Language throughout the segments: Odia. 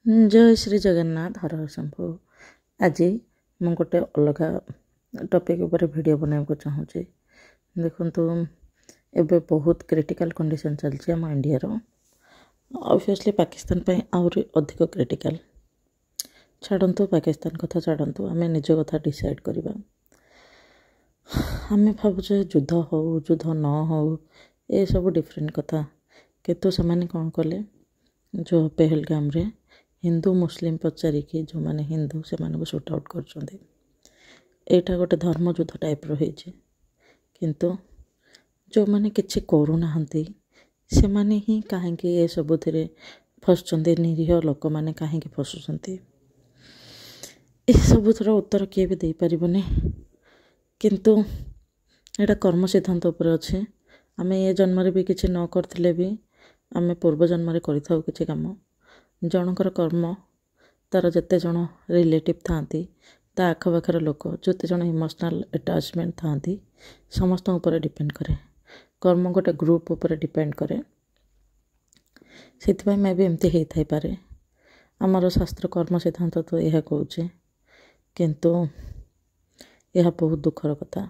ଜୟ ଶ୍ରୀ ଜଗନ୍ନାଥ, ହର ହର ଶମ୍ଭୁ। ଆଜି ମୁଁ ଗୋଟେ ଅଲଗା ଟପିକ୍ ଉପରେ ଭିଡ଼ିଓ ବନାଇବାକୁ ଚାହୁଁଛି। ଦେଖନ୍ତୁ, ଏବେ ବହୁତ କ୍ରିଟିକାଲ୍ କଣ୍ଡିସନ୍ ଚାଲିଛି ଆମ ଇଣ୍ଡିଆର। ଅବଭିୟସଲି ପାକିସ୍ତାନ ପାଇଁ ଆହୁରି ଅଧିକ କ୍ରିଟିକାଲ୍। ଛାଡ଼ନ୍ତୁ ପାକିସ୍ତାନ କଥା, ଛାଡ଼ନ୍ତୁ, ଆମେ ନିଜ କଥା ଡିସାଇଡ଼୍ କରିବା। ଆମେ ଭାବୁଛେ ଯୁଦ୍ଧ ହେଉ, ଯୁଦ୍ଧ ନ ହେଉ, ଏସବୁ ଡିଫରେଣ୍ଟ କଥା। କିନ୍ତୁ ସେମାନେ କ'ଣ କଲେ, ଯେଉଁ ପେହେଲଗାମରେ ହିନ୍ଦୁ ମୁସଲିମ ପଚାରିକି ଯେଉଁମାନେ ହିନ୍ଦୁ ସେମାନଙ୍କୁ ସୁଟ୍ ଆଉଟ୍ କରୁଛନ୍ତି। ଏଇଟା ଗୋଟେ ଧର୍ମଯୁଦ୍ଧ ଟାଇପ୍ର ହେଇଛି। କିନ୍ତୁ ଯେଉଁମାନେ କିଛି କରୁନାହାନ୍ତି ସେମାନେ ହିଁ କାହିଁକି ଏସବୁଥିରେ ଫସୁଛନ୍ତି? ନିରୀହ ଲୋକମାନେ କାହିଁକି ଫସୁଛନ୍ତି? ଏସବୁଥର ଉତ୍ତର କିଏ ବି ଦେଇପାରିବନି। କିନ୍ତୁ ଏଇଟା କର୍ମ ସିଦ୍ଧାନ୍ତ ଉପରେ ଅଛି। ଆମେ ଏ ଜନ୍ମରେ ବି କିଛି ନ କରିଥିଲେ ବି ଆମେ ପୂର୍ବ ଜନ୍ମରେ କରିଥାଉ କିଛି କାମ। ଜଣଙ୍କର କର୍ମ ତା'ର ଯେତେ ଜଣ ରିଲେଟିଭ୍ ଥାଆନ୍ତି, ତା ଆଖପାଖର ଲୋକ ଯେତେ ଜଣ ଇମୋସନାଲ୍ ଆଟାଚମେଣ୍ଟ ଥାଆନ୍ତି, ସମସ୍ତଙ୍କ ଉପରେ ଡିପେଣ୍ଡ କରେ। କର୍ମ ଗୋଟେ ଗ୍ରୁପ୍ ଉପରେ ଡିପେଣ୍ଡ କରେ। ସେଥିପାଇଁ ମେ ବି ଏମିତି ହେଇଥାଇପାରେ। ଆମର ଶାସ୍ତ୍ର କର୍ମ ସିଦ୍ଧାନ୍ତ ତ ଏହା କହୁଛି। କିନ୍ତୁ ଏହା ବହୁତ ଦୁଃଖର କଥା।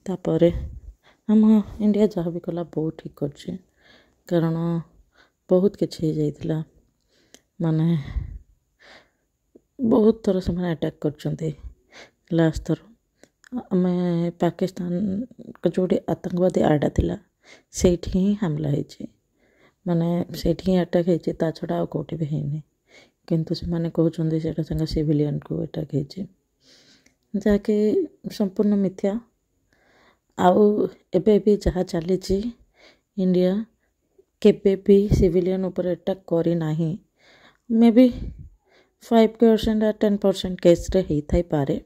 ତାପରେ ଆମ ଇଣ୍ଡିଆ ଯାହା ବି କଲା ବହୁତ ଠିକ୍ କରିଛି, କାରଣ ବହୁତ କିଛି ହେଇଯାଇଥିଲା। ମାନେ ବହୁତ ଥର ସେମାନେ ଆଟାକ୍ କରିଛନ୍ତି। ଲାଷ୍ଟ ଥର ଆମେ ପାକିସ୍ତାନ ଯେଉଁଠି ଆତଙ୍କବାଦୀ ଆଡ୍ଡା ଥିଲା ସେଇଠି ହିଁ ହାମଲା ହେଇଛି, ମାନେ ସେଇଠି ହିଁ ଆଟାକ୍ ହେଇଛି, ତା ଛଡ଼ା ଆଉ କେଉଁଠି ବି ହେଇନି। କିନ୍ତୁ ସେମାନେ କହୁଛନ୍ତି ସେଇଟା ତାଙ୍କ ସିଭିଲିଆନକୁ ଆଟାକ୍ ହେଇଛି, ଯାହାକି ସମ୍ପୂର୍ଣ୍ଣ ମିଥ୍ୟା। ଆଉ ଏବେ ବି ଯାହା ଚାଲିଛି, ଇଣ୍ଡିଆ କେବେ ବି ସିଭିଲିଆନ ଉପରେ ଆଟାକ୍ କରିନାହିଁ। ମେ ବି 5% 10% କେସ୍ରେ ହେଇଥାଇପାରେ,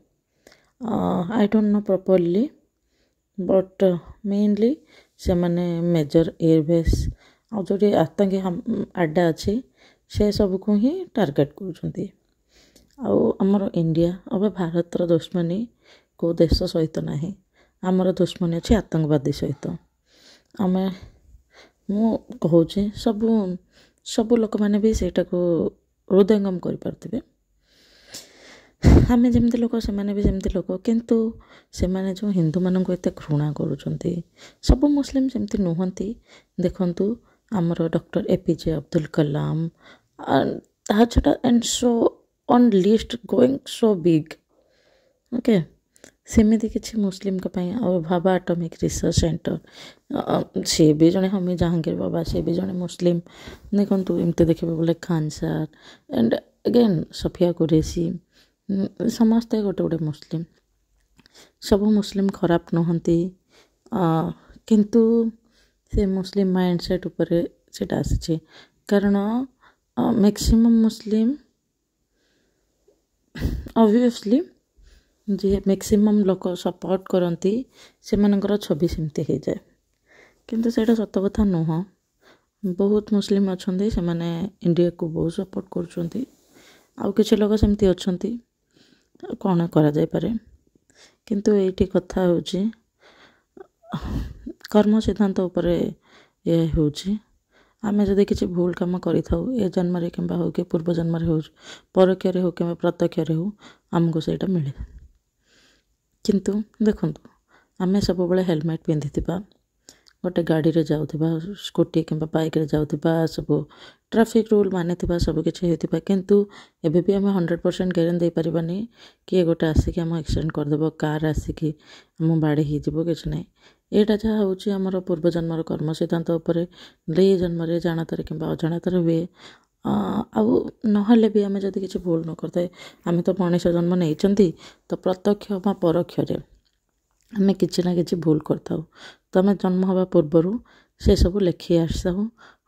I don't know properly, but mainly ସେମାନେ ମେଜର ଏୟାରବେସ୍ ଆଉ ଯେଉଁଠି ଆତଙ୍କୀ ଆଡ୍ଡା ଅଛି ସେସବୁକୁ ହିଁ ଟାର୍ଗେଟ୍ କରୁଛନ୍ତି। ଆଉ ଆମର ଇଣ୍ଡିଆ ଏବେ ଭାରତର ଦୁଶ୍ମନୀ କେଉଁ ଦେଶ ସହିତ ନାହିଁ, ଆମର ଦୁଶ୍ମନୀ ଅଛି ଆତଙ୍କବାଦୀ ସହିତ। ଆମେ ମୁଁ କହୁଛି ସବୁ ଲୋକମାନେ ବି ସେଇଟାକୁ ହୃଦୟଙ୍ଗମ କରିପାରୁଥିବେ। ଆମେ ଯେମିତି ଲୋକ ସେମାନେ ବି ସେମିତି ଲୋକ। କିନ୍ତୁ ସେମାନେ ଯେଉଁ ହିନ୍ଦୁମାନଙ୍କୁ ଏତେ ଘୃଣା କରୁଛନ୍ତି, ସବୁ ମୁସଲିମ ସେମିତି ନୁହନ୍ତି। ଦେଖନ୍ତୁ ଆମର ଡକ୍ଟର APJ Abdul Kalam, ତା ଛଡ଼ା and so on, list going so big, okay. ସେମିତି କିଛି ମୁସଲିମଙ୍କ ପାଇଁ। ଆଉ ଭାବା ଆଟମିକ୍ ରିସର୍ଚ୍ଚ ସେଣ୍ଟର, ସିଏ ବି ଜଣେ ହମି ଜାହାଙ୍ଗୀର ବାବା, ସିଏ ବି ଜଣେ ମୁସଲିମ। ଦେଖନ୍ତୁ ଏମିତି ଦେଖିବାକୁ ଗଲେ Khan sir and again Sofia Qureshi, ସମସ୍ତେ ଗୋଟେ ଗୋଟେ ମୁସଲିମ। ସବୁ ମୁସଲିମ ଖରାପ ନୁହନ୍ତି, କିନ୍ତୁ ସେ ମୁସଲିମ ମାଇଣ୍ଡ ସେଟ୍ ଉପରେ ସେଇଟା ଆସିଛି। କାରଣ ମ୍ୟାକ୍ସିମମ୍ ମୁସଲିମ ଅବଭିୟସଲି ଯିଏ ମ୍ୟାକ୍ସିମମ୍ ଲୋକ ସପୋର୍ଟ କରନ୍ତି ସେମାନଙ୍କର ଛବି ସେମିତି ହେଇଯାଏ। କିନ୍ତୁ ସେଇଟା ସତ କଥା ନୁହଁ। ବହୁତ ମୁସଲିମ ଅଛନ୍ତି ସେମାନେ ଇଣ୍ଡିଆକୁ ବହୁତ ସପୋର୍ଟ କରୁଛନ୍ତି, ଆଉ କିଛି ଲୋକ ସେମିତି ଅଛନ୍ତି। କ'ଣ କରାଯାଇପାରେ? କିନ୍ତୁ ଏଇଠି କଥା ହେଉଛି କର୍ମ ସିଦ୍ଧାନ୍ତ ଉପରେ ଇଏ ହେଉଛି। ଆମେ ଯଦି କିଛି ଭୁଲ କାମ କରିଥାଉ ଏ ଜନ୍ମରେ କିମ୍ବା ହେଉ କି ପୂର୍ବ ଜନ୍ମରେ ହେଉ, ପରୋକ୍ଷରେ ହେଉ କିମ୍ବା ପ୍ରତ୍ୟକ୍ଷରେ ହେଉ, ଆମକୁ ସେଇଟା ମିଳେ। କିନ୍ତୁ ଦେଖନ୍ତୁ, ଆମେ ସବୁବେଳେ ହେଲମେଟ୍ ପିନ୍ଧିଥିବା, ଗୋଟେ ଗାଡ଼ିରେ ଯାଉଥିବା, ସ୍କୁଟି କିମ୍ବା ବାଇକ୍ରେ ଯାଉଥିବା, ସବୁ ଟ୍ରାଫିକ୍ ରୁଲ୍ ମାନିଥିବା, ସବୁ କିଛି ହେଇଥିବା, କିନ୍ତୁ ଏବେ ବି ଆମେ 100% ଗ୍ୟାରେଣ୍ଟି ଦେଇପାରିବାନି କିଏ ଗୋଟେ ଆସିକି ଆମ ଆକ୍ସିଡେଣ୍ଟ କରିଦେବ, କାର୍ ଆସିକି ଆମ ବାଡ଼େଇ ହେଇଯିବ, କିଛି ନାହିଁ। ଏଇଟା ଯାହା ହେଉଛି ଆମର ପୂର୍ବଜନ୍ମର କର୍ମ ସିଦ୍ଧାନ୍ତ ଉପରେ, ଏ ଜନ୍ମରେ ଜାଣତରେ କିମ୍ବା ଅଜାଣତରେ ହୁଏ। ଆଉ ନହେଲେ ବି ଆମେ ଯଦି କିଛି ଭୁଲ ନ କରିଥାଏ, ଆମେ ତ ମଣିଷ ଜନ୍ମ ନେଇଛନ୍ତି, ତ ପ୍ରତ୍ୟକ୍ଷ ବା ପରୋକ୍ଷରେ ଆମେ କିଛି ନା କିଛି ଭୁଲ କରିଥାଉ। ତ ଆମେ ଜନ୍ମ ହେବା ପୂର୍ବରୁ ସେସବୁ ଲେଖି ଆସିଥାଉ,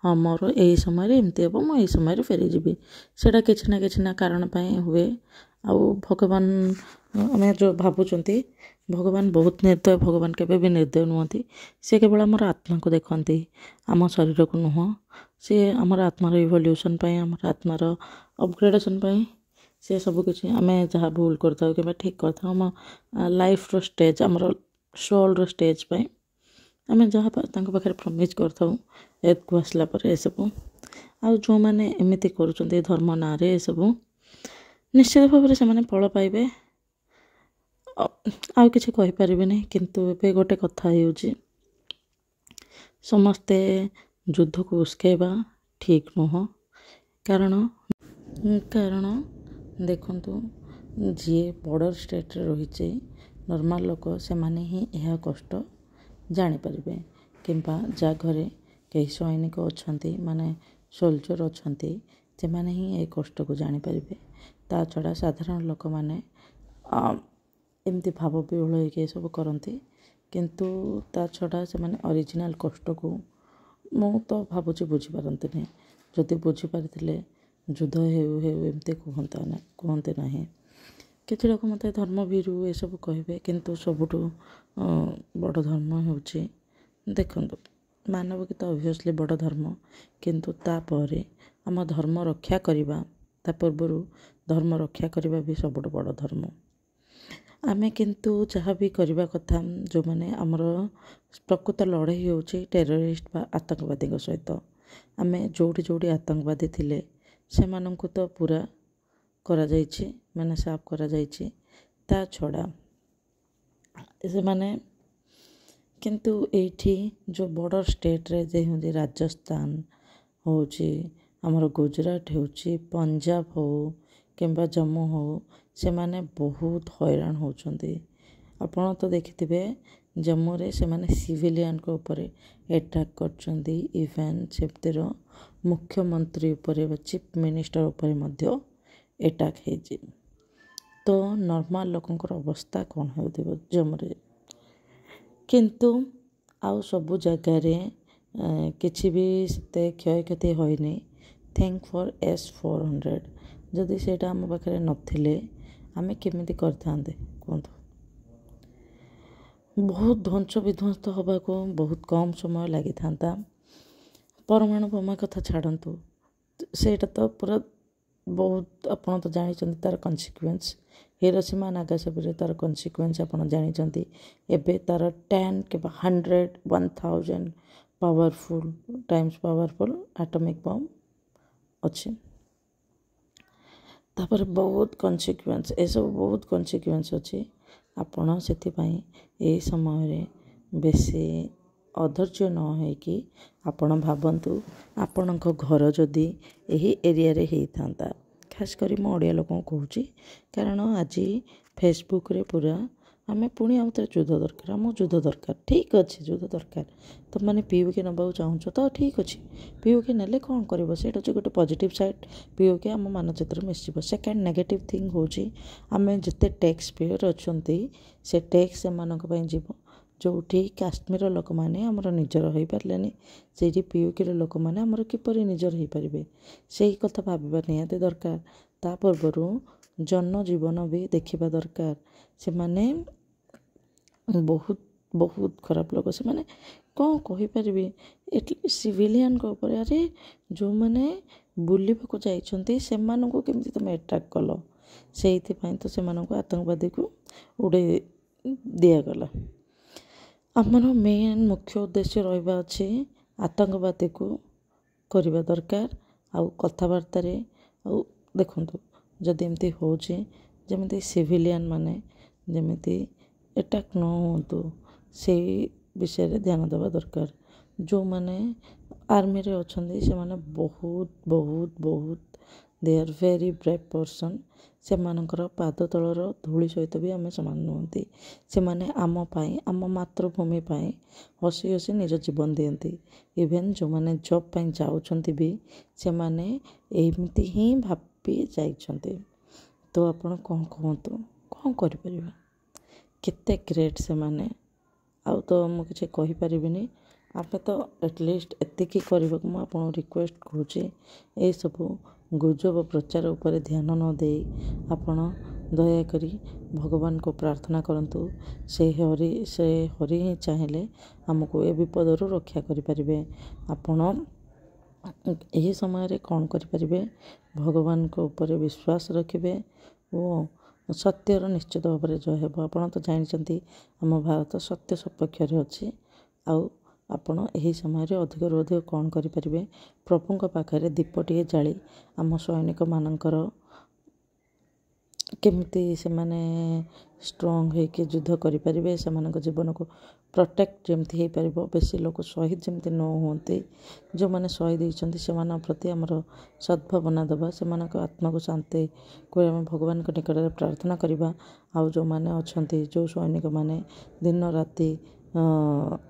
ହଁ ମୋର ଏଇ ସମୟରେ ଏମିତି ହେବ, ମୁଁ ଏଇ ସମୟରେ ଫେରିଯିବି। ସେଇଟା କିଛି ନା କିଛି ନା କାରଣ ପାଇଁ ହୁଏ। ଆଉ ଭଗବାନ, ଆମେ ଯେଉଁ ଭାବୁଛନ୍ତି ଭଗବାନ ବହୁତ ନିର୍ଦ୍ଦୟ, ଭଗବାନ କେବେ ବି ନିର୍ଦ୍ଦୟ ନୁହନ୍ତି। ସେ କେବଳ ଆମର ଆତ୍ମାକୁ ଦେଖନ୍ତି, ଆମ ଶରୀରକୁ ନୁହଁ। ସିଏ ଆମର ଆତ୍ମାର ଇଭଲ୍ୟୁସନ୍ ପାଇଁ, ଆମର ଆତ୍ମାର ଅପଗ୍ରେଡ଼େସନ୍ ପାଇଁ ସେ ସବୁକିଛି, ଆମେ ଯାହା ଭୁଲ କରିଥାଉ କିମ୍ବା ଠିକ୍ କରିଥାଉ, ଆମ ଲାଇଫ୍ର ଷ୍ଟେଜ୍, ଆମର ସୋଲ୍ର ଷ୍ଟେଜ୍ ପାଇଁ ଆମେ ଯାହା ତାଙ୍କ ପାଖରେ ପ୍ରମିଜ୍ କରିଥାଉ ଏର୍ଥକୁ ଆସିଲା ପରେ ଏସବୁ। ଆଉ ଯେଉଁମାନେ ଏମିତି କରୁଛନ୍ତି ଧର୍ମ ନାଁରେ ଏସବୁ, ନିଶ୍ଚିତ ଭାବରେ ସେମାନେ ଫଳ ପାଇବେ। ଆଉ କିଛି କହିପାରିବିନି। କିନ୍ତୁ ଏବେ ଗୋଟେ କଥା ହେଉଛି, ସମସ୍ତେ ଯୁଦ୍ଧକୁ ଉସ୍କେଇବା ଠିକ୍ ନୁହଁ। କାରଣ କାରଣ ଦେଖନ୍ତୁ, ଯିଏ ବର୍ଡ଼ର ଷ୍ଟେଟ୍ରେ ରହିଛି, ନର୍ମାଲ୍ ଲୋକ, ସେମାନେ ହିଁ ଏହା କଷ୍ଟ ଜାଣିପାରିବେ, କିମ୍ବା ଯାହା ଘରେ କେହି ସୈନିକ ଅଛନ୍ତି, ମାନେ ସୋଲଜର୍ ଅଛନ୍ତି, ସେମାନେ ହିଁ ଏ କଷ୍ଟକୁ ଜାଣିପାରିବେ। ତା ଛଡ଼ା ସାଧାରଣ ଲୋକମାନେ ଏମିତି ଭାବ ବିହ୍ୱଳ ହେଇକି ଏସବୁ କରନ୍ତି, କିନ୍ତୁ ତା ଛଡ଼ା ସେମାନେ ଅରିଜିନାଲ୍ କଷ୍ଟକୁ ମୁଁ ତ ଭାବୁଛି ବୁଝିପାରନ୍ତିନି। ଯଦି ବୁଝିପାରିଥିଲେ ଯୁଦ୍ଧ ହେଉ ହେଉ ଏମିତି କୁହନ୍ତି ନାହିଁ। କିଛି ଲୋକ ମୋତେ ଧର୍ମଭୀରୁ ଏସବୁ କହିବେ, କିନ୍ତୁ ସବୁଠୁ ବଡ଼ ଧର୍ମ ହେଉଛି, ଦେଖନ୍ତୁ, ମାନବକି ତ ଅବଭିୟସଲି ବଡ଼ ଧର୍ମ, କିନ୍ତୁ ତାପରେ ଆମ ଧର୍ମ ରକ୍ଷା କରିବା, ତା ପୂର୍ବରୁ ଧର୍ମ ରକ୍ଷା କରିବା ବି ସବୁଠୁ ବଡ଼ ଧର୍ମ। ଆମେ କିନ୍ତୁ ଯାହା ବି କରିବା କଥା, ଯେଉଁମାନେ ଆମର ପ୍ରକୃତ ଲଢ଼େଇ ହେଉଛି ଟେରରିଷ୍ଟ ବା ଆତଙ୍କବାଦୀଙ୍କ ସହିତ। ଆମେ ଯେଉଁଠି ଯେଉଁଠି ଆତଙ୍କବାଦୀ ଥିଲେ ସେମାନଙ୍କୁ ତ ପୁରା କରାଯାଇଛି, ମାନେ ସାଫ କରାଯାଇଛି। ତା ଛଡ଼ା ସେମାନେ କିନ୍ତୁ ଏଇଠି ଯେଉଁ ବର୍ଡ଼ର ଷ୍ଟେଟ୍ରେ ଯେମିତି ରାଜସ୍ଥାନ ହେଉଛି, ଆମର ଗୁଜୁରାଟ ହେଉଛି, ପଞ୍ଜାବ ହେଉ କିମ୍ବା ଜମ୍ମୁ ହେଉ, ସେମାନେ ବହୁତ ହଇରାଣ ହେଉଛନ୍ତି। ଆପଣ ତ ଦେଖିଥିବେ ଜମ୍ମୁରେ ସେମାନେ ସିଭିଲିଆନଙ୍କ ଉପରେ ଆଟାକ୍ କରୁଛନ୍ତି, ଇଭେନ୍ ସେମିତିର ମୁଖ୍ୟମନ୍ତ୍ରୀ ଉପରେ ବା ଚିଫ୍ ମିନିଷ୍ଟର ଉପରେ ମଧ୍ୟ ଆଟାକ୍ ହେଇଛି। ତ ନର୍ମାଲ୍ ଲୋକଙ୍କର ଅବସ୍ଥା କ'ଣ ହେଉଥିବ ଜମ୍ମୁରେ? କିନ୍ତୁ ଆଉ ସବୁ ଜାଗାରେ କିଛି ବି ସେତେ କ୍ଷୟକ୍ଷତି ହୋଇନି, thank for S-400। ଯଦି ସେଇଟା ଆମ ପାଖରେ ନଥିଲେ ଆମେ କେମିତି କରିଥାନ୍ତେ କୁହନ୍ତୁ? ବହୁତ ଧ୍ୱଂସ ବିଧ୍ୱଂସ ହେବାକୁ ବହୁତ କମ୍ ସମୟ ଲାଗିଥାନ୍ତା। ପରମାଣୁ ବୋମା କଥା ଛାଡ଼ନ୍ତୁ, ସେଇଟା ତ ପୁରା ବହୁତ, ଆପଣ ତ ଜାଣିଛନ୍ତି ତା'ର କନସିକ୍ୱେନ୍ସ। ହିରୋସୀମା ନାଗାସାକିରେ ତା'ର କନସିକ୍ୱେନ୍ସ ଆପଣ ଜାଣିଛନ୍ତି। ଏବେ ତା'ର 10 କିମ୍ବା 100, 1000 powerful times powerful atomic bomb ଅଛି। ତାପରେ ବହୁତ କନସିକ୍ୱେନ୍ସ, ଏସବୁ ବହୁତ କନସିକ୍ୱେନ୍ସ ଅଛି। ଆପଣ ସେଥିପାଇଁ ଏହି ସମୟରେ ବେଶୀ ଅଧୈର୍ଯ୍ୟ ନ ହେଇକି ଆପଣ ଭାବନ୍ତୁ, ଆପଣଙ୍କ ଘର ଯଦି ଏହି ଏରିଆରେ ହେଇଥାନ୍ତା। ଖାସ୍ କରି ମୁଁ ଓଡ଼ିଆ ଲୋକଙ୍କୁ କହୁଛି, କାରଣ ଆଜି ଫେସବୁକ୍ରେ ପୁରା ଆମେ ପୁଣି ଆଉ ଥରେ ଯୁଦ୍ଧ ଦରକାର, ଆମକୁ ଯୁଦ୍ଧ ଦରକାର। ଠିକ୍ ଅଛି, ଯୁଦ୍ଧ ଦରକାର। ତୁମେମାନେ ପିଓକେ ନେବାକୁ ଚାହୁଁଛ ତ ଠିକ୍ ଅଛି, ପିଓକେ ନେଲେ କ'ଣ କରିବ? ସେଇଟା ହେଉଛି ଗୋଟେ ପଜିଟିଭ୍ ସାଇଡ଼୍, ପିଓକେ ଆମ ମାନଚିତ୍ରରେ ମିଶିଯିବ। ସେକେଣ୍ଡ ନେଗେଟିଭ୍ ଥିଙ୍ଗ ହେଉଛି, ଆମେ ଯେତେ ଟ୍ୟାକ୍ସ ପେୟର୍ ଅଛନ୍ତି ସେ ଟ୍ୟାକ୍ସ ସେମାନଙ୍କ ପାଇଁ ଯିବ। ଯେଉଁଠି କାଶ୍ମୀରର ଲୋକମାନେ ଆମର ନିଜର ହୋଇପାରିଲେନି, ସେଇଠି ପିଓକେର ଲୋକମାନେ ଆମର କିପରି ନିଜର ହେଇପାରିବେ? ସେଇ କଥା ଭାବିବା ନିହାତି ଦରକାର। ତା ପୂର୍ବରୁ ଜନଜୀବନ ବି ଦେଖିବା ଦରକାର। ସେମାନେ ବହୁତ ବହୁତ ଖରାପ ଲୋକ, ସେମାନେ କ'ଣ କହିପାରିବି? ଏଟଲିଷ୍ଟ ସିଭିଲିଆନଙ୍କ ଉପରେ, ଆରେ ଯେଉଁମାନେ ବୁଲିବାକୁ ଯାଇଛନ୍ତି ସେମାନଙ୍କୁ କେମିତି ତୁମେ ଆଟାକ୍ କଲ? ସେଇଥିପାଇଁ ତ ସେମାନଙ୍କୁ ଆତଙ୍କବାଦୀକୁ ଉଡ଼େଇ ଦିଆଗଲା। ଆମର ମେନ୍ ମୁଖ୍ୟ ଉଦ୍ଦେଶ୍ୟ ରହିବା ଅଛି ଆତଙ୍କବାଦୀକୁ କରିବା ଦରକାର ଆଉ କଥାବାର୍ତ୍ତାରେ। ଆଉ ଦେଖନ୍ତୁ, ଯଦି ଏମିତି ହେଉଛି, ଯେମିତି ସିଭିଲିଆନ ମାନେ ଯେମିତି ଆଟାକ୍ ନ ହୁଅନ୍ତୁ ସେଇ ବିଷୟରେ ଧ୍ୟାନ ଦେବା ଦରକାର। ଯେଉଁମାନେ ଆର୍ମିରେ ଅଛନ୍ତି ସେମାନେ ବହୁତ ବହୁତ ବହୁତ, they are very brave person. ସେମାନଙ୍କର ପାଦ ତଳର ଧୂଳି ସହିତ ବି ଆମେ ସମାନ ନୁହନ୍ତି। ସେମାନେ ଆମ ପାଇଁ, ଆମ ମାତୃଭୂମି ପାଇଁ ହସି ହସି ନିଜ ଜୀବନ ଦିଅନ୍ତି। ଇଭେନ୍ ଯେଉଁମାନେ ଜବ୍ ପାଇଁ ଯାଉଛନ୍ତି ବି ସେମାନେ ଏମିତି ହିଁ ଭାବି ଯାଇଛନ୍ତି। ତ ଆପଣ କ'ଣ କୁହନ୍ତୁ, କ'ଣ କରିପାରିବା? କେତେ ଗ୍ରେଟ୍ ସେମାନେ, ଆଉ ତ ମୁଁ କିଛି କହିପାରିବିନି। ଆମେ ତ ଆଟଲିଷ୍ଟ ଏତିକି କରିବାକୁ ମୁଁ ଆପଣଙ୍କୁ ରିକ୍ୱେଷ୍ଟ କରୁଛି, ଏସବୁ ଗୁଜବ ପ୍ରଚାର ଉପରେ ଧ୍ୟାନ ନ ଦେଇ ଆପଣ ଦୟାକରି ଭଗବାନଙ୍କୁ ପ୍ରାର୍ଥନା କରନ୍ତୁ। ସେ ହରି ହିଁ ଚାହିଁଲେ ଆମକୁ ଏ ବିପଦରୁ ରକ୍ଷା କରିପାରିବେ। ଆପଣ ଏହି ସମୟରେ କ'ଣ କରିପାରିବେ? ଭଗବାନଙ୍କ ଉପରେ ବିଶ୍ୱାସ ରଖିବେ ଓ ସତ୍ୟର ନିଶ୍ଚିତ ଭାବରେ ଜୟ ହେବ। ଆପଣ ତ ଜାଣିଛନ୍ତି ଆମ ଭାରତ ସତ୍ୟ ସପକ୍ଷରେ ଅଛି ଆଉ ଆପଣ ଏହି ସମୟରେ ଅଧିକରୁ ଅଧିକ କ'ଣ କରିପାରିବେ? ପ୍ରଭୁଙ୍କ ପାଖରେ ଦୀପଟିଏ ଜାଳି ଆମ ସୈନିକମାନଙ୍କର କେମିତି ସେମାନେ ଷ୍ଟ୍ରଙ୍ଗ ହେଇକି ଯୁଦ୍ଧ କରିପାରିବେ, ସେମାନଙ୍କ ଜୀବନକୁ ପ୍ରୋଟେକ୍ଟ ଯେମିତି ହେଇପାରିବ, ବେଶୀ ଲୋକ ଶହୀଦ ଯେମିତି ନ ହୁଅନ୍ତି, ଯେଉଁମାନେ ଶହୀଦ ହେଇଛନ୍ତି ସେମାନଙ୍କ ପ୍ରତି ଆମର ସଦ୍ଭାବନା ଦେବା, ସେମାନଙ୍କ ଆତ୍ମାକୁ ଶାନ୍ତିକୁ ଆମେ ଭଗବାନଙ୍କ ନିକଟରେ ପ୍ରାର୍ଥନା କରିବା। ଆଉ ଯେଉଁମାନେ ଅଛନ୍ତି, ଯେଉଁ ସୈନିକମାନେ ଦିନ ରାତି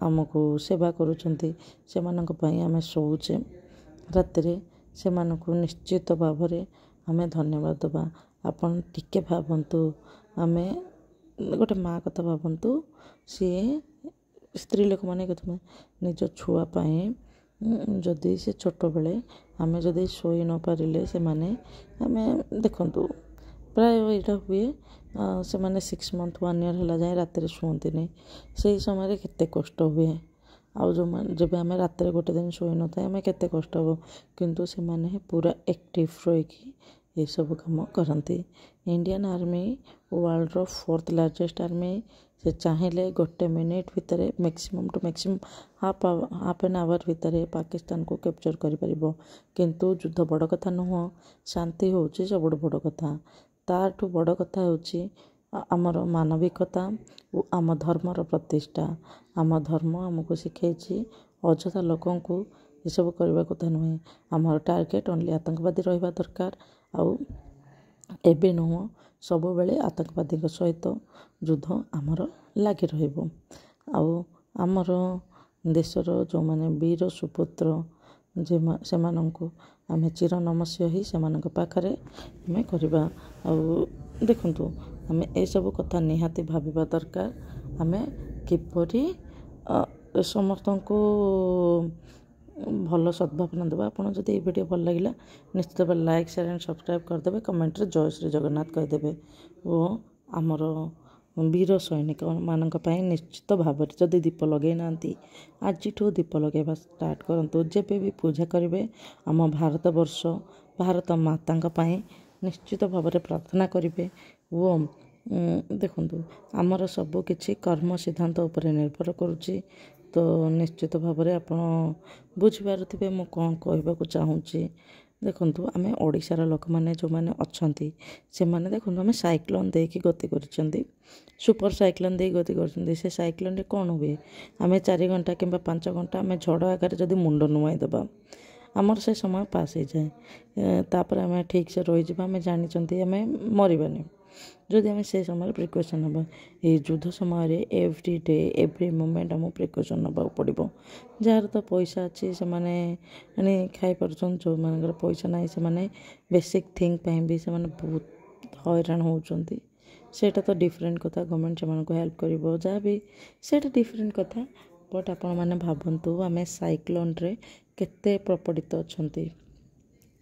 ଆମକୁ ସେବା କରୁଛନ୍ତି, ସେମାନଙ୍କ ପାଇଁ ଆମେ ଶୋଉଛେ ରାତିରେ, ସେମାନଙ୍କୁ ନିଶ୍ଚିତ ଭାବରେ ଆମେ ଧନ୍ୟବାଦ ଦେବା। ଆପଣ ଟିକେ ଭାବନ୍ତୁ, ଆମେ ଗୋଟେ ମା' କଥା ଭାବନ୍ତୁ, ସିଏ ସ୍ତ୍ରୀ ଲୋକମାନେ କଥା ନିଜ ଛୁଆ ପାଇଁ ଯଦି ସେ ଛୋଟବେଳେ ଆମେ ଯଦି ଶୋଇ ନପାରିଲେ ସେମାନେ, ଆମେ ଦେଖନ୍ତୁ ପ୍ରାୟ ଏଇଟା ହୁଏ, ସେମାନେ 6 ମନ୍ଥ 1 ଇୟର୍ ହେଲା ଯାଏଁ ରାତିରେ ଶୁଅନ୍ତିନି। ସେଇ ସମୟରେ କେତେ କଷ୍ଟ ହୁଏ। ଆଉ ଯେଉଁମାନେ ଯେବେ ଆମେ ରାତିରେ ଗୋଟେ ଦିନ ଶୋଇନଥାଏ ଆମେ କେତେ କଷ୍ଟ ହେବ, କିନ୍ତୁ ସେମାନେ ପୁରା ଆକ୍ଟିଭ୍ ରହିକି ଏସବୁ କାମ କରନ୍ତି। ଇଣ୍ଡିଆନ୍ ଆର୍ମି ୱାର୍ଲଡ଼ର 4th largest army. ସେ ଚାହିଁଲେ ଗୋଟେ ମିନିଟ୍ ଭିତରେ, maximum to maximum half an hour ଭିତରେ ପାକିସ୍ତାନକୁ କ୍ୟାପଚର୍ କରିପାରିବ। କିନ୍ତୁ ଯୁଦ୍ଧ ବଡ଼ କଥା ନୁହଁ, ଶାନ୍ତି ହେଉଛି ସବୁଠୁ ବଡ଼ କଥା। ତାଠୁ ବଡ଼ କଥା ହେଉଛି ଆମର ମାନବିକତା ଓ ଆମ ଧର୍ମର ପ୍ରତିଷ୍ଠା। ଆମ ଧର୍ମ ଆମକୁ ଶିଖେଇଛି ଅଯଥା ଲୋକଙ୍କୁ ଏସବୁ କରିବା କଥା ନୁହେଁ। ଆମର ଟାର୍ଗେଟ୍ ଓନ୍ଲି ଆତଙ୍କବାଦୀ ରହିବା ଦରକାର। ଆଉ ଏବେ ନୁହଁ, ସବୁବେଳେ ଆତଙ୍କବାଦୀଙ୍କ ସହିତ ଯୁଦ୍ଧ ଆମର ଲାଗି ରହିବ। ଆଉ ଆମର ଦେଶର ଯେଉଁମାନେ ବୀର ସୁପୁତ୍ର, ସେମାନଙ୍କୁ ଆମେ ଚିର ନମସ୍ୟ ହେଇ ସେମାନଙ୍କ ପାଖରେ ଆମେ କରିବା। ଆଉ ଦେଖନ୍ତୁ, ଆମେ ଏସବୁ କଥା ନିହାତି ଭାବିବା ଦରକାର, ଆମେ କିପରି ସମସ୍ତଙ୍କୁ ଭଲ ସଦ୍ଭାବନା ଦେବା। ଆପଣ ଯଦି ଏଇ ଭିଡ଼ିଓ ଭଲ ଲାଗିଲା, ନିଶ୍ଚିତ ଭାବେ ଲାଇକ୍, ସେୟାର ଆଣ୍ଡ ସବସ୍କ୍ରାଇବ୍ କରିଦେବେ, କମେଣ୍ଟରେ ଜୟ ଶ୍ରୀ ଜଗନ୍ନାଥ କହିଦେବେ। ଓ ଆମର ବୀର ସୈନିକମାନଙ୍କ ପାଇଁ ନିଶ୍ଚିତ ଭାବରେ ଯଦି ଦୀପ ଲଗାଇ ନାହାନ୍ତି, ଆଜିଠୁ ଦୀପ ଲଗାଇବା ଷ୍ଟାର୍ଟ କରନ୍ତୁ। ଯେବେ ବି ପୂଜା କରିବେ, ଆମ ଭାରତବର୍ଷ, ଭାରତ ମାତାଙ୍କ ପାଇଁ ନିଶ୍ଚିତ ଭାବରେ ପ୍ରାର୍ଥନା କରିବେ। ଓ ଦେଖନ୍ତୁ, ଆମର ସବୁ କିଛି କର୍ମ ସିଦ୍ଧାନ୍ତ ଉପରେ ନିର୍ଭର କରୁଛି। ତ ନିଶ୍ଚିତ ଭାବରେ ଆପଣ ବୁଝିପାରୁଥିବେ ମୁଁ କ'ଣ କହିବାକୁ ଚାହୁଁଛି। ଦେଖନ୍ତୁ, ଆମେ ଓଡ଼ିଶାର ଲୋକମାନେ ଯେଉଁମାନେ ଅଛନ୍ତି ସେମାନେ ଦେଖନ୍ତୁ, ଆମେ ସାଇକ୍ଲୋନ୍ ଦେଇକି ଗତି କରିଛନ୍ତି, ସୁପର ସାଇକ୍ଲୋନ୍ ଦେଇ ଗତି କରିଛନ୍ତି। ସେ ସାଇକ୍ଲୋନ୍ରେ କ'ଣ ହୁଏ? ଆମେ 4 ଘଣ୍ଟା କିମ୍ବା 5 ଘଣ୍ଟା ଆମେ ଝଡ଼ ଆଗରେ ଯଦି ମୁଣ୍ଡ ନୁଆଇଁ ଦେବା, ଆମର ସେ ସମୟ ପାସ୍ ହେଇଯାଏ। ତାପରେ ଆମେ ଠିକ୍ସେ ରହିଯିବା, ଆମେ ଜାଣିଛନ୍ତି ଆମେ ମରିବାନି ଯଦି ଆମେ ସେ ସମୟରେ ପ୍ରିକସନ୍ ନେବା। ଏଇ ଯୁଦ୍ଧ ସମୟରେ ଏଭ୍ରି ଡେ, ଏଭ୍ରି ମୁମେଣ୍ଟ ଆମକୁ ପ୍ରିକସନ୍ ନେବାକୁ ପଡ଼ିବ। ଯାହାର ତ ପଇସା ଅଛି ସେମାନେ ମାନେ ଖାଇପାରୁଛନ୍ତି, ଯେଉଁମାନଙ୍କର ପଇସା ନାହିଁ ସେମାନେ ବେସିକ୍ ଥିଙ୍ଗ ପାଇଁ ବି ସେମାନେ ବହୁତ ହଇରାଣ ହେଉଛନ୍ତି। ସେଇଟା ତ ଡିଫରେଣ୍ଟ କଥା, ଗଭର୍ଣ୍ଣମେଣ୍ଟ ସେମାନଙ୍କୁ ହେଲ୍ପ କରିବ, ଯାହା ବି ସେଇଟା ଡିଫରେଣ୍ଟ କଥା। ବଟ୍ ଆପଣମାନେ ଭାବନ୍ତୁ, ଆମେ ସାଇକ୍ଲୋନ୍ରେ କେତେ ପ୍ରପଡ଼ିତ ଅଛନ୍ତି।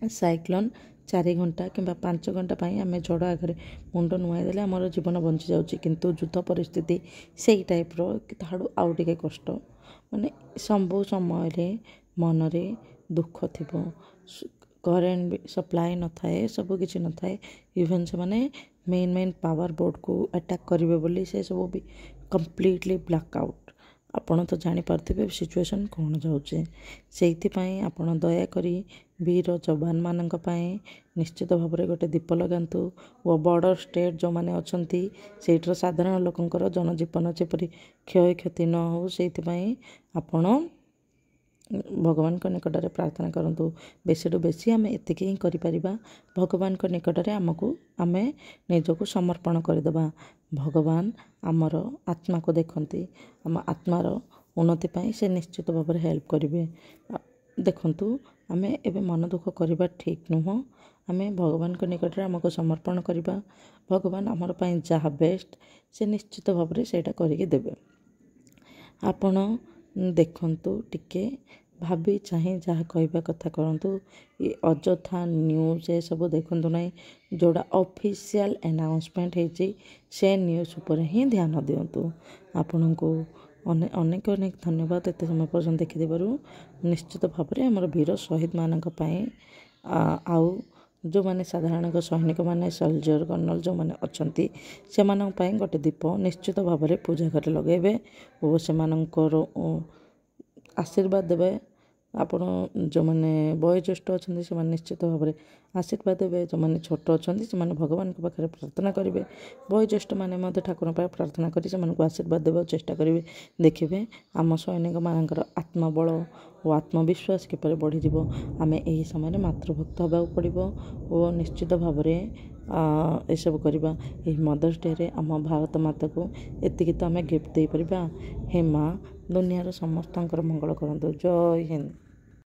ସାଇକ୍ଲୋନ୍ 4 ଘଣ୍ଟା କିମ୍ବା 5 ଘଣ୍ଟା ପାଇଁ ଆମେ ଝଡ଼ ଆଗରେ ମୁଣ୍ଡ ନୁଆଇଁ ଦେଲେ ଆମର ଜୀବନ ବଞ୍ଚିଯାଉଛି, କିନ୍ତୁ ଯୁଦ୍ଧ ପରିସ୍ଥିତି ସେଇ ଟାଇପ୍ର, ତାଠୁ ଆଉ ଟିକେ କଷ୍ଟ। ମାନେ ସବୁ ସମୟରେ ମନରେ ଦୁଃଖ ଥିବ, କରେଣ୍ଟ ବି ସପ୍ଲାଏ ନଥାଏ, ସବୁ କିଛି ନଥାଏ। ଇଭେନ୍ ସେମାନେ ମେନ୍ ମେନ୍ ପାୱାର ବୋର୍ଡ଼କୁ ଆଟାକ୍ କରିବେ ବୋଲି ସେସବୁ ବି କମ୍ପ୍ଲିଟଲି ବ୍ଲାକ୍ ଆଉଟ୍। ଆପଣ ତ ଜାଣିପାରୁଥିବେ ସିଚୁଏସନ୍ କ'ଣ ଯାଉଛି। ସେଇଥିପାଇଁ ଆପଣ ଦୟାକରି ବୀର ଯବାନମାନଙ୍କ ପାଇଁ ନିଶ୍ଚିତ ଭାବରେ ଗୋଟେ ଦୀପ ଲଗାନ୍ତୁ। ଓ ବର୍ଡ଼ର ଷ୍ଟେଟ୍ ଯେଉଁମାନେ ଅଛନ୍ତି, ସେଇଠିର ସାଧାରଣ ଲୋକଙ୍କର ଜନଜୀବନ ଯେପରି କ୍ଷୟକ୍ଷତି ନ ହେଉ, ସେଇଥିପାଇଁ ଆପଣ ଭଗବାନଙ୍କ ନିକଟରେ ପ୍ରାର୍ଥନା କରନ୍ତୁ। ବେଶୀରୁ ବେଶୀ ଆମେ ଏତିକି ହିଁ କରିପାରିବା, ଭଗବାନଙ୍କ ନିକଟରେ ଆମକୁ ଆମେ ନିଜକୁ ସମର୍ପଣ କରିଦେବା। ଭଗବାନ ଆମର ଆତ୍ମାକୁ ଦେଖନ୍ତି, ଆମ ଆତ୍ମାର ଉନ୍ନତି ପାଇଁ ସେ ନିଶ୍ଚିତ ଭାବରେ ହେଲ୍ପ କରିବେ। ଦେଖନ୍ତୁ, ଆମେ ଏବେ ମନ ଦୁଃଖ କରିବା ଠିକ୍ ନୁହଁ। ଆମେ ଭଗବାନଙ୍କ ନିକଟରେ ଆମକୁ ସମର୍ପଣ କରିବା, ଭଗବାନ ଆମର ପାଇଁ ଯାହା ବେଷ୍ଟ ସେ ନିଶ୍ଚିତ ଭାବରେ ସେଇଟା କରିକି ଦେବେ। ଆପଣ ଦେଖନ୍ତୁ, ଟିକେ ଭାବି ଚାହିଁ ଯାହା କହିବା କଥା କରନ୍ତୁ। ଏ ଅଯଥା ନ୍ୟୁଜ୍ ଏସବୁ ଦେଖନ୍ତୁ ନାହିଁ, ଯେଉଁଟା ଅଫିସିଆଲ୍ ଆନାଉନ୍ସମେଣ୍ଟ ହେଇଛି ସେ ନ୍ୟୁଜ୍ ଉପରେ ହିଁ ଧ୍ୟାନ ଦିଅନ୍ତୁ। ଆପଣଙ୍କୁ ଅନେକ ଅନେକ ଧନ୍ୟବାଦ ଏତେ ସମୟ ପର୍ଯ୍ୟନ୍ତ ଦେଖିଥିବାରୁ। ନିଶ୍ଚିତ ଭାବରେ ଆମର ବୀର ଶହୀଦମାନଙ୍କ ପାଇଁ ଆଉ ଯେଉଁମାନେ ସାଧାରଣଙ୍କ ସୈନିକମାନେ, ସୋଲଜର, କର୍ଣ୍ଣଲ ଯେଉଁମାନେ ଅଛନ୍ତି, ସେମାନଙ୍କ ପାଇଁ ଗୋଟେ ଦୀପ ନିଶ୍ଚିତ ଭାବରେ ପୂଜା ଘରେ ଲଗାଇବେ ଓ ସେମାନଙ୍କର ଆଶୀର୍ବାଦ ଦେବେ। ଆପଣ ଯେଉଁମାନେ ବୟୋଜ୍ୟେଷ୍ଠ ଅଛନ୍ତି, ସେମାନେ ନିଶ୍ଚିତ ଭାବରେ ଆଶୀର୍ବାଦ ଦେବେ। ଯେଉଁମାନେ ଛୋଟ ଅଛନ୍ତି, ସେମାନେ ଭଗବାନଙ୍କ ପାଖରେ ପ୍ରାର୍ଥନା କରିବେ। ବୟୋଜ୍ୟେଷ୍ଠମାନେ ମଧ୍ୟ ଠାକୁରଙ୍କ ପାଖରେ ପ୍ରାର୍ଥନା କରି ସେମାନଙ୍କୁ ଆଶୀର୍ବାଦ ଦେବାକୁ ଚେଷ୍ଟା କରିବେ। ଦେଖିବେ, ଆମ ସୈନିକମାନଙ୍କର ଆତ୍ମବଳ ଓ ଆତ୍ମବିଶ୍ୱାସ କିପରି ବଢ଼ିଯିବ। ଆମେ ଏହି ସମୟରେ ମାତୃଭକ୍ତ ହେବାକୁ ପଡ଼ିବ ଓ ନିଶ୍ଚିତ ଭାବରେ ଏସବୁ କରିବା। ଏହି ମଦର୍ସ ଡେରେ ଆମ ଭାରତ ମାତାକୁ ଏତିକି ତ ଆମେ ଗିଫ୍ଟ ଦେଇପାରିବା। ହେ ମା, ଦୁନିଆର ସମସ୍ତଙ୍କର ମଙ୍ଗଳ କରନ୍ତୁ। ଜୟ ହିନ୍ଦ।